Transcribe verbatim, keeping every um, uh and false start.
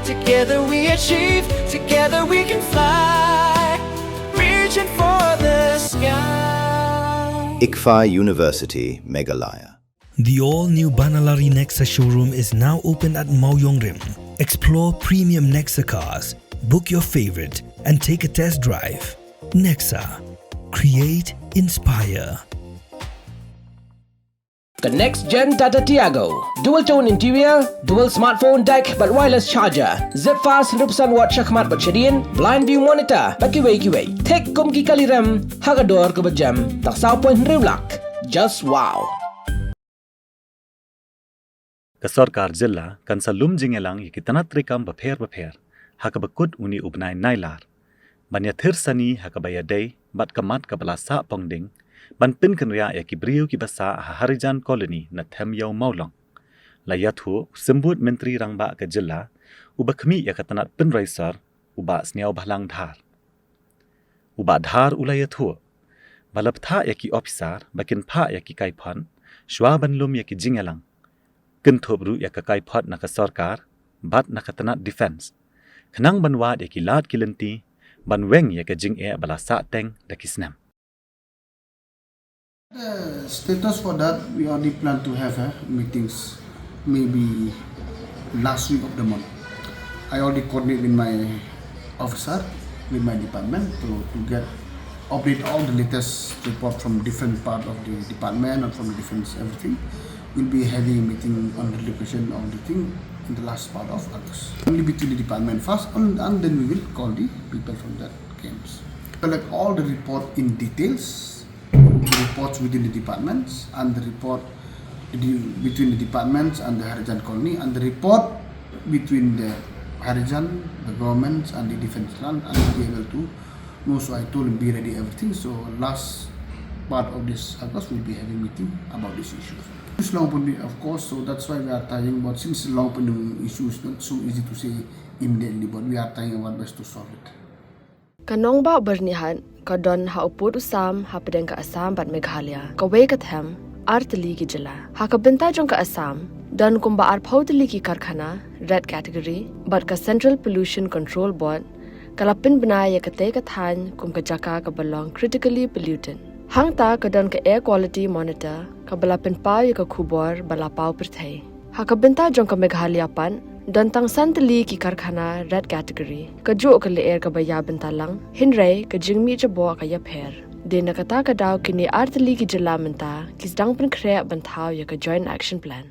Together we achieve, together we can fly. Reaching for the sky. ICFAI University, Meghalaya. The all new Banalari Nexa showroom is now open at Mawiongrim. Explore premium Nexa cars, book your favorite, and take a test drive. Nexa. Create, inspire. The next gen Tata Tiago. Dual tone interior, dual smartphone deck, but wireless charger. Zip fast, rupsan watt shakmat but shadien, blind view monitor, but kiwei kiwei. Thik kum ki kali rem, ha ka dor kaba jem, tak saw point hynriew lak. Just wow. Ka sorkar jylla kan sa lum jingïalang ïa ki tnat treikam bapher bapher ha kaba kut une u bnai Nailar, ban ïathir sani ha kaba ïadei bad ka mat kaba la sah pongding, ban pynkynriah ïa ki briew kiba sah ha Harijan Colony na Themïew Mawlong. La ïathuh u Symbud Myntri Rangbah ka jylla uba khmih ïa ka tnat pynroi sor, u Bah Sniawbhalang Dhar. U Bah Dhar u la ïathuh ba la bthah ïa ki ophisar ba kin phah ïa ki kaiphod shuwa ban lum ïa ki jingïalang, kynthup ruh ïa ka kaiphod na ka sorkar bad na ka tnat defence, khnang ban wad ïa ki lad ki lynti ban weng ïa ka jingeh ba la sah teng da ki snem. The status for that, we already plan to have uh, meetings maybe last week of the month. I already coordinate with my officer, with my department to, to get update all the latest report from different part of the department or from the different everything. We'll be having a meeting on the location of the thing in the last part of August. Only between the department first, and, and then we will call the people from that camps. Collect all the report in details, the reports within the departments and the report the, between the departments and the Harijan Colony and the report between the Harijan, the governments and the defense land and be able to know. So I told him be ready everything. So last part of this August we'll be having meeting about this issue. It's long pending, of course, so that's why we are trying, but since long pending issue is not so easy to say immediately, but we are trying our best to solve it. Ka nongbah Byrnihat ka don ha u pud u sam hapdeng ka Assam bad Meghalaya, kawei ka them, ar tylli ki jylla. Ha ka bynta jong ka Assam, don kumba arphew tylli ki karkhana, red category, bad ka Central Pollution Control Board ka la pynbna ïa katei ka thaiñ kum ka jaka kaba long critically polluted. Hangta ka don ka Air Quality Monitor kaba la pynpaw ïa ka khubor ba la paw pyrthei. Ha ka bynta jong ka Meghalaya pat, don tang san tylli ki karkhana red category. Kajuh ka lyer kaba ïa bynta lang, hynrei ka jingmih jaboh ka ïapher. Dei na kata ka daw kine ar tylli ki jylla mynta ki sdang pynkhreh ban thaw ïa ka Joint Action Plan.